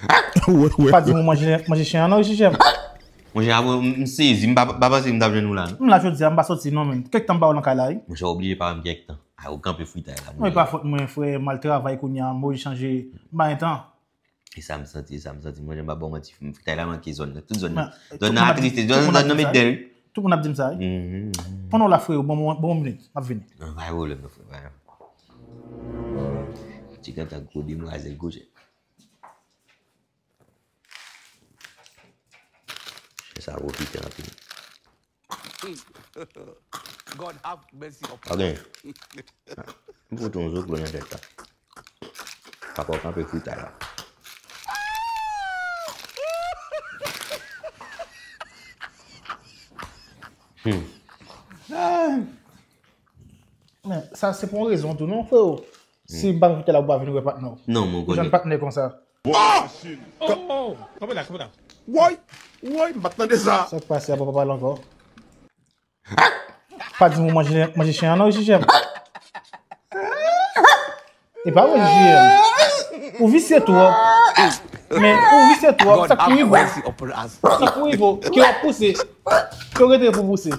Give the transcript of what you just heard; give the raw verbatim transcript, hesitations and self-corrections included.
Pa di m ou manje, manje chen an non, wi, Chèf. Monchè, apre m sezi, m pa, pa panse m t ap jwenn ou la non. M la jodi a, m pa soti non, men. Kèk tan m pa wè w nan kay la, wi. Monchè, w oblije pa wè m kèk tan. Ay, ou kanpe fritay la. Mwen, e pa fòt mwen, frè, m al travay kounye a, m oblije chanje, m pa gen tan. E sa m santi, e sa m santi. Monchè, m pa ba w manti, fritay la manke zòn nan. Tout zòn nan. Zòn nan atriste, zòn nan met dèl. Tout moun ap di m sa, wi. Pandan w la, frè, bon, bon, bon minit, m ap vini. Non, pa gen pwoblèm non, frè, pa gen pwoblèm. Ti kantan gwo demwazèl, gwo chèf. Chèf sa pwofite anpil. God have mercy upon us. Ok. M fout yon zoklo nan tèt la. Papa w kanpe fritay la. Hmm. Men, sa se pou yon rezon tou, non, freo? Si m pa envite la, ou pa vin wè patnè w. Non, mwen konnen. Ou jwenn patnè konsa. Oh! Kanpe la, kanpe la. Woy! Woy, m pa t tande sa. Sa k pase a, papa pale ankò. Pa di m ou manje, manje chen an non, wi, Chèf. E pa vre, J M. Ou visye twòp. Men, ou visye twòp, sa k pou rive w. Sa k pou rive w, ke w ap pouse. Ke w rete pou pouse.